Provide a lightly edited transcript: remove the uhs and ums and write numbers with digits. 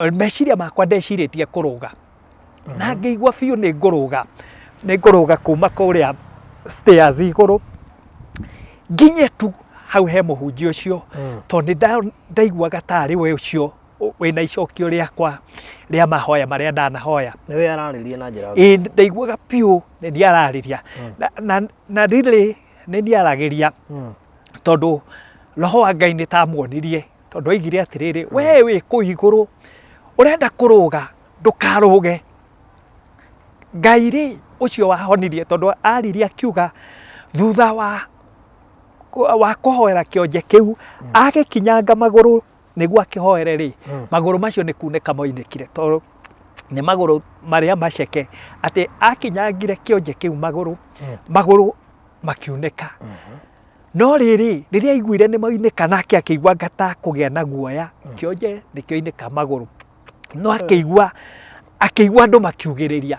Meciria makwa ndecirĩtie kũrũga na ngĩigua biũ nĩ ngũrũga, nĩ ngũrũga kuma kũrĩa stairs igũrũ nginye tu hau he mũhunjia ũcio, tondũ nĩ ndaiguaga tarĩ we ũcio wĩna icokio rĩakwa rĩa mahoya marĩa ndanahoya. Nĩwe ararĩria na njĩra Ĩĩ, ndaiguaga biũ nĩ niĩ ararĩria na really nĩ niĩ aragĩria, tondũ roho wa Ngai nĩ ta amuonirie, tondũ oigire atĩrĩrĩ, we wĩ kũu igũrũ ũrenda kũrũga, ndũkarũge. Ngai rĩ, ũcio wahonirie, tondũ aririe akiuga thutha wa kũhoera kĩonje kĩu, agĩkinyanga magũrũ nĩguo akĩhoere rĩ, magũrũ macio nĩ kunĩka moinĩkire, tondũ nĩ magũrũ marĩa maceke, atĩ akinyangire kĩonje kĩu magũrũ, magũrũ makiunĩka. No rĩrĩ, rĩrĩa aiguire nĩ moinĩka, nake akĩigua anga ta kũgĩa na guoya, kĩonje nĩ kĩoinĩka magũrũ. No akĩigua andũ makiugĩrĩria.